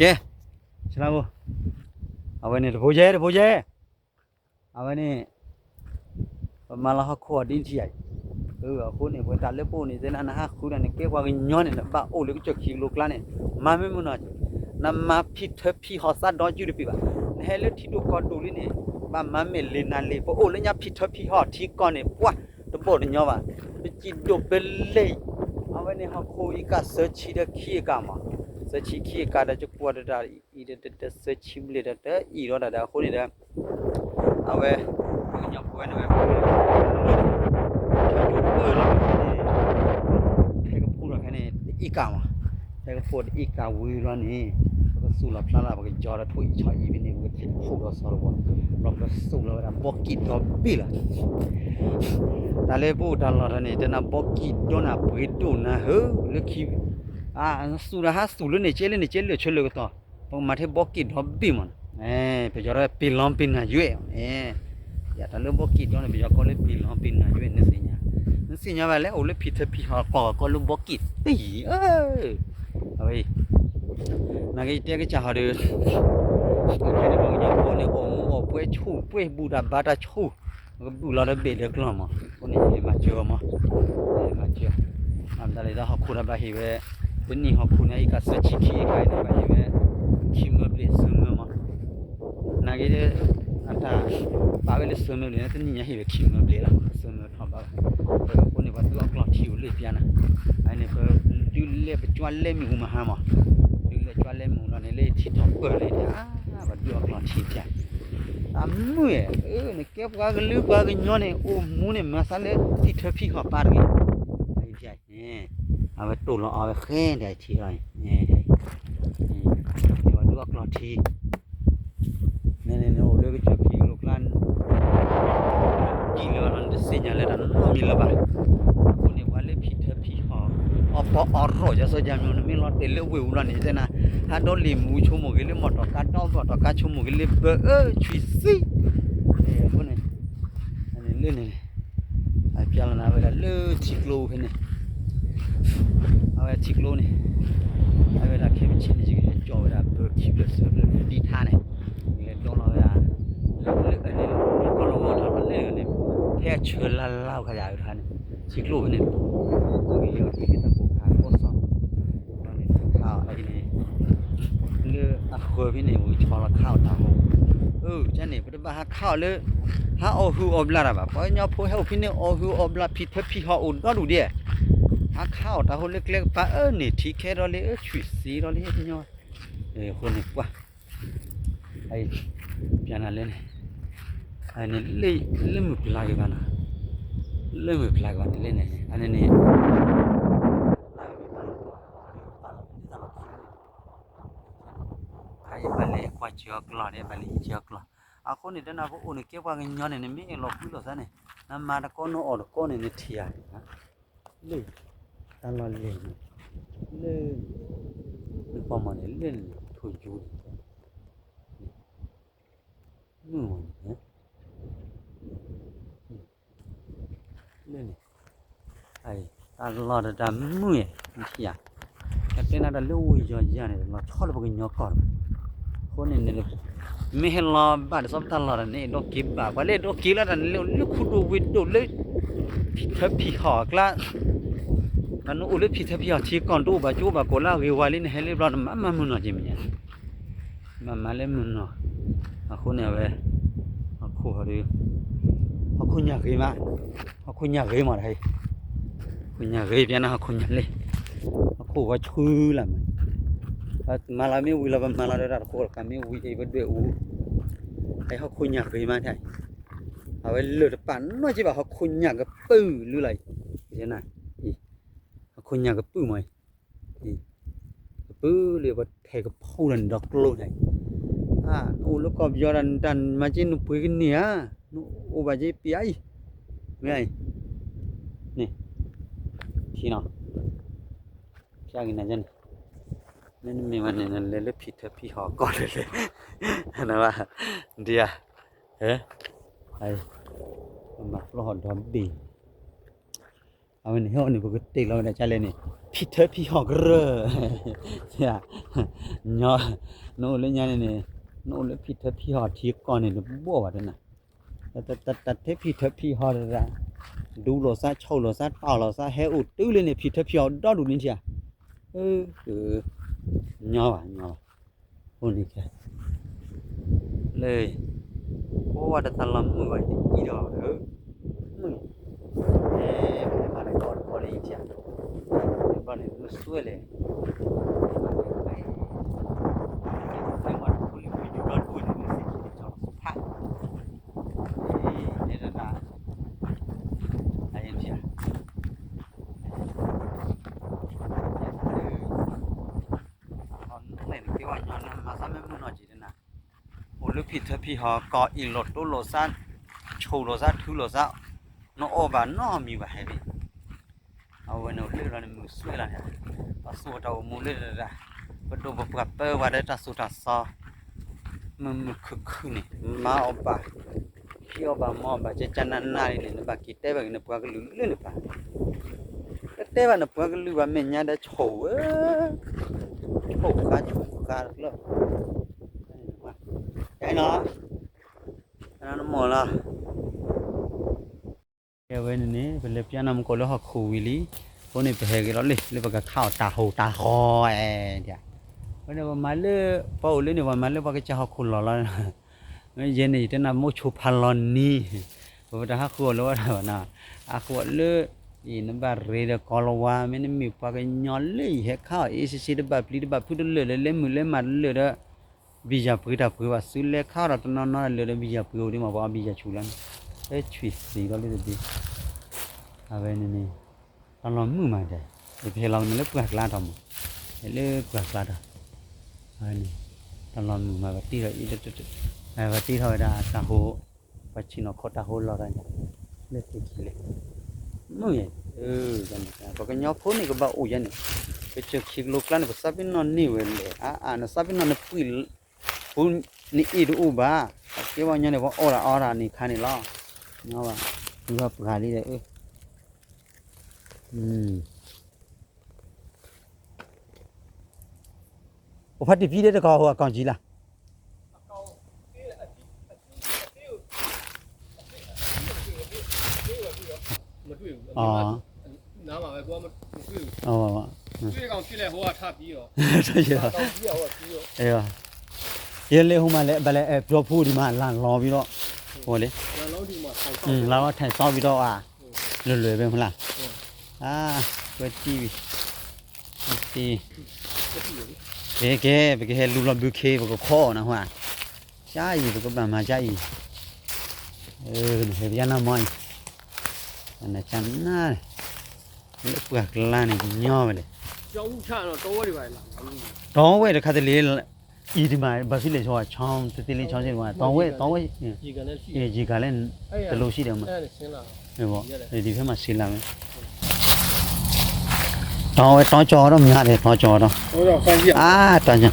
ကဲ, ဆလၢဖိ, အဝဲန့ၣ်တဖိယဲ တဖိယဲ, အဝဲန့ၣ် ပမၤလီၤဟီၣ်ခိၣ်အီၤဒ်ထံၣ်ယၤအံၤ, အဃိန့ၣ် ပှၤတၢ်လၢပအိၣ်န့ၣ် သနာ်က့နဟးဃုတၢ်န့ၣ် ကဲပှၤကညီန့ၣ် နဘၣ်အိၣ်လၢကစၢၢ်ခံကလိကျါန့ၣ်, မၤမ့ၢ်မုၢ်နီၢ်, နမၤဖံးထၢဖံးဟီၣ်သးဒီးယုၢ်တပံၤဘၣ်, နဟဲလၢထံဒိၣ်ကီၢ်ဒိၣ်လံန့ၣ် ဘၣ်မၤမဲာ်လံနၤလံ, ပအိၣ်လၢညါဖံးထၢဖံးဟီၣ်ထံကီၢ်န့ၣ် ပှၤတဘီၣ်တညီဘၣ်, ပစံးဒိၣ်ပလ့ၢ်, အဝဲန့ၣ်ဟီၣ်ခိၣ်အံၤကၢ်သၢဆံဒီးခံအကၢ်မး, သၢဆံခံအကၢ်ဒီး ယကွၢ်တၢ်အံၤဒီး တသၢဆံဘျဲၣ်ဒီးတအံၤဒီးတၢ်ဒီးအဃိန့ၣ်ဒီး အဝဲ ပှၤကညီဖိဝဲန့ၣ်ဝဲ ထဲကဖိဒီးဖဲန့ၣ် တအံးကၢ်မး, ထဲကဖိတအံးကၢ်ဝံၤလီၤန့ၣ် ပကသူၣ်လီၤဖျါလီၤ ပကယီၤဒီးထိၣ်အံၤဆီအံၤဖဲန့ၣ် ပကထဲကဖိဒီးစီၤတဝီ, ဘျီပကသူၣ်လီၤဝဲဒၣ်ဘီကံၢ်ဒီဘ့ၣ်လီၤ. တၢ်လၢပအိၣ်တၢ်လီၢ်တၢ်န့ၣ် တနၤဘီကံၢ်ဒီနၤပှ့ၤဒိၣ်နၤဧၢ, လၢခံ သူၣ်ဒီးဟးသူၣ်လၢန့ၣ်ကဲလၢန့ၣ်ကဲလၢ ဆၢလၢကတီၢ် ပကမၤထဲဘီကံၢ်ဒီဘ့ၣ်မး, ပယီၤဒီးပ့ၤလီၤပ့ၤနၤယွဲၣ်, ယတၢ်လၢဘီကံၢ်ဒီန့ၣ် ပယီၤကိးလၢပ့ၤလီၤပ့ၤနၤယွဲၣ် နသ့ၣ်ညါ, နသ့ၣ်ညါဘၣ်လၢ အိၣ်လၢဖံးထၢဖံးဟီၣ်ကီၢ်ကီၢ်လၢဘီကံၢ်တယံၤဧၢ, အဝဲ နာ်က့ယတဲကစၢ်ဟီဒီး ခဲန့ၣ်ပှၤကညီဖိန့ၣ် အီၣ်မူအီၣ်ပွဲဆူၣ်ပွဲဘူးတၢ်ဘါတၢ်ဆူၣ်, ကဘုၣ်လီၤဒီးဘ့ၣ်ဒီးကျီၢ်မး, အဃိန့ၣ် ယမၤစၢၤအီၤမး, ယမၤစၢၤ, အမတၤလဲၣ်ဒီးဟီၣ်ခိၣ်တၢ်ဘၣ်ဟ့ၣ်ဝဲ, တနံၣ်ဟီၣ်ခိၣ်န့ၣ် အံၤကၢ်သၢဆံခံအံၤကၢ်အံၤန့ၣ် ဘၣ်ဟ့ၣ်ဝဲ, ခံမၢဘျဲၣ်သၢမၢမး, နာ်က့ အတၢ် ပာ်ဝဲလၢသၢမၢဘျဲၣ်န့ၣ် တနံၣ်ညါဟ့ၣ်ဝဲခံမၢဘျဲၣ်လီၤ, သၢမၢထီၣ်ဘၣ်ဝဲ, အဃိန့ၣ် ပှၤဒုးအီၣ်ကျီၢ်ထံအိၣ်လၢပျါနၤ, အန့ၣ်ပ ဒုးလဲၣ်ပကွၢ်လဲၣ်မ့ၣ်အူမဟါမး, ဒုးလဲၣ်ကွၢ်လဲၣ်မ့ၣ်အူလီၤန့ၣ် လၢထံထီၣ်ပၢၢ်လၢန့ၣ် ပှၤဒုးအီၣ်ကျီၢ်ထံပျါ, တၢ်မုၢ်ဧၢ, နကဲပှၤကလုာ်ပှၤကညီန့ၣ် အိၣ်မူန့ၣ် မၤသးလၢဖံးထၢဖံးဟီၣ်ပၢ်တဂ့ၤ, အဝဲတိၢ်လီၤအီၤဝဲဃဲဒၣ်ထံလီၤ, ပှၤဒုးအီၣ်ကျီၢ်ထံ နန့ၣ်နအိၣ်လၢကစၢၢ်ခံကလိကျါ, ကံၣ်လၢၤဘၣ်လီၤ နတသ့ၣ်ညါလၢတၢ်နီတမံၤလၢၤဘၣ်, အဃိန့ၣ် ပှၤလၢဖံးထၢဖံးဟီၣ်, အီၣ်ပီအီၣ်ရီၣ် ယၤစီၤယၤမံၤ နမ့ၢ်လီၤတဲာ်လၢဝ့ၢ်အူလီၤန့ၣ် သနာ်က့ ဟးဒီလ့ၣ်မူဆိကမိၣ်က့ၤလၢမီၢ်တီၢ်ကါဒီ မီၢ်တီၢ်ကါဆိကမိၣ်က့ၤလၢဘၢအၢ ဆွံၣ်သံ, အဃိန့ၣ် လၢန့ၣ် အပျါလီၤနၤဝဲဒၣ်လၢထံကျိဖဲန့ၣ်, အဝဲထံကျိန့ၣ်, အဝဲဒၣ်ခဲမုၢ်ဆ့ၣ်န့ၣ် ယကဟဲကၠီၣ်ဝဲဒၣ်ဘၢခံဖျၢၣ်သၢဖျၢၣ်ဒ်ထါန့ၣ်, ယလဲၤဒီလီၤဝဲဒၣ်, လၢန့ၣ် လၢကီၢ်လီၤဝီၤထီၣ်လၢန့ၣ်, ဖဲအဆၢလါလါခါယၤဝဲထါန့ၣ်, ထံကျိဖဲန့ၣ်, အဝဲယီၤထံဖဲတၢ်ပိာ်ခါကီၢ်စီၣ်, ခါအံၤန့ၣ် လၢအဃၢၤဖဲန့ၣ် ဝံၤဆီလီၤခါအီၣ်တၢ်ဟိ, အၢ ကန့ၣ် ပတဘၣ်ဟးခါအီၣ်လၢ ဟးအီၣ်ဟုၣ်အီၣ်ဘျးတၢ်ဘၣ်, ပှၤကညီဖိဟဲအိၣ်ဖဲန့ၣ် အီၣ်ဟုၣ်အီၣ်ဘျးဖံးထၢဖံးဟီၣ်အိၣ်ဒီဒူၣ်ဒဲး, ဟးခါအီၣ်တၢ်ဟိလၢကျဲကပၤအၢန့ၣ် ထံခဲဒီးလံ အၢ ဆွံၣ်သံဒီးလံ ကညီ, အဃိန့ၣ်ကွၢ် ပျါနၤလၢန့ၣ်, အန့ၣ် လၢမုၢ်ပျါက့ၤဘၣ်နီၤ, လၢမုၢ်ပျါက့ၤဘၣ်န့ၣ်လၢန့ၣ် အန့ၣ်န့ၣ် ခါအံၤဘၣ်လဲၤကွၢ်စၢၤအီၤကျီၢ်န့ၣ် ဘၣ်လဲၤယံၤစၢၤအီၤကျီၢ်, အဃိန့ၣ် တနၤပအိၣ်န့ၣ်ကဲပှၤကညီန့ၣ် နမ့ၢ်အဲၣ်လီၤကွံလီၤသးန့ၣ် နမၤတကီနအီၣ်တကီန့ၣ် နထံၣ်ဧါ, လၢ တၢ်လီၢ်လဲၣ်န့ၣ် လၢ နကွၢ်မးန့ၣ် လၢန့ၣ် ထိၣ်ယူၤန့ၣ် မုၢ်မးန့ၣ် လၢန့ၣ် တၢ်လီၢ်ဒီးတၢ်မုၢ်ဧါ နထံၣ်ဧါ, တၢ်တဲနၤတၢ်လၢဝ့ၢ်ယီၤယၤန့ၣ် လီၤဆီလၢပှၤကညီကီၢ်လီၤ, အဃိန့ၣ်န့ၣ် မ့ၢ်ဟဲလီၤဘၣ်ဒ်သိးပတၢ်လီၢ်တၢ်န့ၣ် အဲၣ်ဒိးက့ၤဘၣ် ပှၤလၢအဲၣ်ဒိးက့ၤလၢတၢ်န့ၣ်လၢ လၢခူဒိၣ်ဝ့ၢ်ဒိၣ်လၢ ဖံးထၢဖံးဟီၣ်အကျါ နအိၣ်လၢဖံးထၢဖံးဟီၣ်ထံကီၢ် နတအိၣ်ဘၣ်ကၠိဘၣ်ကိးလၢအဂ့ၤဝါလံ နဟဲလၢဘျီ နမၤမၤမုၢ်နီၢ်က့ၤမ့ၢ်ညါ, မၤမၤလၢမုၢ်နီၢ်, အဃိန့ၣ်အဝဲ ဟီၣ်ခိၣ်ဟီၣ်ဒီး ဟီၣ်ခိၣ်ညၣ်ဂ့ၤမး, ဟီၣ်ခိၣ်ညၣ်ဂ့ၤမးတဟဲ, ဟီၣ်ခိၣ်ညၣ်ဂ့ၤ ပျါနၤဟီၣ်ခိၣ်ညၣ်လံ, ဟီၣ်ခိၣ်ဝဲဆူလၢမး, ပမၤလီၤမ့ၣ်အူလီၤ ပမၤလီၤဒီးတၢ်တဃိ ပမ့ၣ်အူအံၤပဒွဲၣ်အူ, အဟီၣ်ခိၣ်ညၣ်ဂ့ၤမးတဟဲ, အဝဲလၢာ်တပာ်နီၢ်က့ဘၣ် ဟီၣ်ခိၣ်ညၣ်ကပုၢ်လုလီၤအံၤ, ဟီၣ်ခိၣ်ညၣ်ကပုၢ်မးအံၤ ကပုၢ်လၢပထဲကဖီၣ်ဒီးနဒီကျိန့ၣ်, နအိၣ်လၢကီၢ်ပယီၤဒၣ် နတၢ်မၤက့နပှ့ၤကန့ၢ်ဧါ, နအိၣ်ဘၣ်က့ပျါအံၤ, မ့ၢ်အံၤ, န့ၣ်, ထံနီၤ, ဖျါက့ၤနၤန့ၣ်, မ့တမ့ၢ်ဘၣ်န့ၣ် နလဲၤလၢဖံးထၢဖံးဟီၣ်ကီၢ်လဲၣ်လဲၣ်, နဘၣ်, ဒ်ဧါ, ပမၤပျီၢ်ဟီၣ်ဒီဘ့ၣ် အဝဲန့ၣ်ဟဲအီၤန့ၣ် ပကတ့ၢ်လီၤဝဲဒၣ်ကလဲၣ်န့ၣ် ဖံထၢဖံဟီၣ်ကရၢၢ် နအိၣ်လၢညါန့ၣ်န့ၣ် နအိၣ်လၢဖံထၢဖံဟီၣ်ထံကီၢ်န့ၣ် တဘိးဘၣ်တနၤ, တထဲဖံထၢဖံဟီၣ်တရၣ်, ဒူလိာ်သး ဆိၣ်လိာ်သး တီၢ်လိာ်သး ဟဲအိၣ်တုၤလၢန့ၣ် ဖံထၢဖံဟီၣ်ဒီဒူၣ်န့ၣ်ထံဧါ, ညီဘၣ်ညီဘၣ်, အိၣ်န့ၣ် လၢ အိၣ်ဝဲတၢ်လီၤမုာ်ဘၣ်အံၤတအံၤဒီး မုာ်, မၤလၢကီၢ်တကီၢ်လၢယံၤထံဧါ, ဘျီန့ၣ်မုာ်စွဲလဲၣ်, မၤလၢကီၢ်လၢပယူၤဒီဒူၣ်န့ၣ် စ့ၢ်ကီးလီၤစူဖး, တဲဒၣ် အယံၤထံဧါ န့ၣ်တက့ၢ်ဝဲညီနမၤသးမ့ၢ်မုာ်နီၢ်ကံၤတနၤ, အိၣ်လၢဖံထၢဖံဟီၣ် ကီၢ်အံၤလိာ်တိလိာ်သး, ဆိၣ်လိာ်သး ထုလိာ်သး, နအီၣ်ဘၣ်နီတမံၤဘၣ်ဟဲဘၣ်, အဝဲန့ၣ်အိၣ်လၢလီၤန့ၣ်မုာ်စွဲလီၤန့ၣ်, ပသူၣ်တၢ်အိၣ်မူလၢတၢ်, ပဒိၣ်ပပှၢ်ပၢဝဲဒၣ်တၢ်သိၣ်တၢ်သီ, မုာ်မုာ်ခုၣ်ခုၣ်န့ၣ် မၤအီၣ်ဘၣ်, ဟံးအီၣ်ဘၣ်မၤအီၣ်ဘၣ် ကကနၣ်နၣ်လံန့ၣ် နဘၣ်က့ၤတဲဘၣ်က့ၤနပှၤကလုာ်လၢနပၤ, တတဲဘၣ်နပှၤကလုာ်ဘၣ် မဲာ်ညါဒီးဆိၣ်ဧၢ, ဆိၣ်ဃါဆိၣ်ဃါတဖျၢၣ်, နီၤ, နမီၢ်လီၤ ကဲဝဲန့ၣ်န့ၣ် ပလဲၤပျၢ်နၤမူကီၢ်လၢဟီၣ်ခိၣ်ဝံၤလံ, အဃိန့ၣ် ပဟဲက့ၤလီၤလံ လၢပကခးအီၣ်တၢ်ဟိၣ်တၢ်ဃီအဲၣ်ဒၣ်, အဃိန့ၣ် ပမၤလၢ ပှၤအိၣ်လၢန့ၣ် ပှၤမၤလၢပှၤကစၢ်ဟီၣ်ခိၣ်လီၢ်လီၤ, ယဲန့ၣ် ယတဲနၤမိၢ်ဆိဖးလီၤနံၤ, ပတဟးဃုအီၤလၢဝဲဒၣ်ဘၣ်နီၤ, အဃိလၢ အံၤနဘၣ်ရ့ဒီးကီၤလၤဝါ မ့ၢ်နမ့ၢ်ပှၤကညီလၢယဟဲခးအီၣ်အ့စ့စ့ တဘၣ်ပျံၤတဘၣ်ဖုးတလၢာ်လၢလဲၤမုာ်လဲၤမးတလၢာ်ဒီး ဘံၣ်ယၢ်ပှ့ၤတၢ်ပှ့ၤဘၣ် သုလဲၤခးဒီးတနီၤနီၤလၢာ်ဒီးဘံၣ်ယၢ်ပှ့ၤအိၣ်ဒံးမး ပှၤအီၣ်ဘံၣ်ယၢ်ဆူၣ်လီၤန့ၣ်, ဟဲဆွံၣ်သံးဒီးလၢတဘ့ၣ်, အဝဲန့ၣ်န့ၣ် တၢ်လီၤမုာ်မးဒဲး, ပဟဲလီၤန့ၣ်လၢပှၢ်ကျါထီၣ်မး, လၢပှၢ်ကျါထီၣ်, အဝဲန့ၣ် တၢ်လီၤမုာ်မး ပတ့ထီၣ်အံၤ, ပတ့ထီၣ်ဝဲဒၣ်တၢ်ဟိ ပှၤဆ့ၣ်နီၤခိးတၢ်ဟိလီၤတၢ်ညါ, လၢသုခံလဲၣ်, မုာ်ယဲၢ်, ပှၤကညီဖိန့ၣ်ကဘၣ်အိၣ်ယဲၢ်န့ၣ်, ပစၢၢ်ခံကလိကျါန့ၣ် ပသးပ့ၤနီၣ်န့ၢ်ဝဲလဲၣ်, အါအါ နသးပ့ၤနီၣ်နပှံၢ် ပူၤနအ့ၣ်တအိၣ်ဘၣ်, အကဲပှၤကညီန့ၣ် ပှၤအီၣ်တၢ်အီတၢ်န့ၣ်ခါန့ၣ်လီၤ, ညီဘၣ်, သုဘၣ်ပှၤလံဒီး အိၣ်ဖးတံၢ်ဖံဒဲးတကီၢ်ဟိအကီၢ်ကံလၢ်, ယလဲၤဟိမးလဲၣ် ဘၣ်လဲၣ် ပျီဖိဒံးမး လၢလီၤဝံၤဒီး, လၢထၢၣ်သီဝံၤဒီး, လၢထၢၣ်သီဝံၤဒီး, လွဲၢ်လွဲၢ်ဖဲမုၢ်လၢ်, ကွဲတံၢ်ဝံၤ, ကဲကဲ ပကဟဲလူလီၤဘုခ့ ပကခီအီၤနဟါ, ကအံၤ ပကဘၣ်မၤကအံၤ, နဟဲပယါနမီၢ်အံၤ, နကနၣ်, လၢပှၢ်ကျါန့ၣ် ကညီဝဲလဲၣ်, တီဝဲတခါတလေ အံၤဒံးမး ဘၣ်ဖဲလဲၣ်ဆီ ဆီတသ့လံ ဆီစ့ၣ်တမး တီဝဲ တီဝဲ ယံၤကၤလၢ တလိၣ်စံၣ်ဒီးမး, ဒ်ဖဲမးစံးလၢ်ဝဲ, တီဝဲတီကၠီဒီးမၤဒီး တီကၠီဒီး, အါ တီကၠီ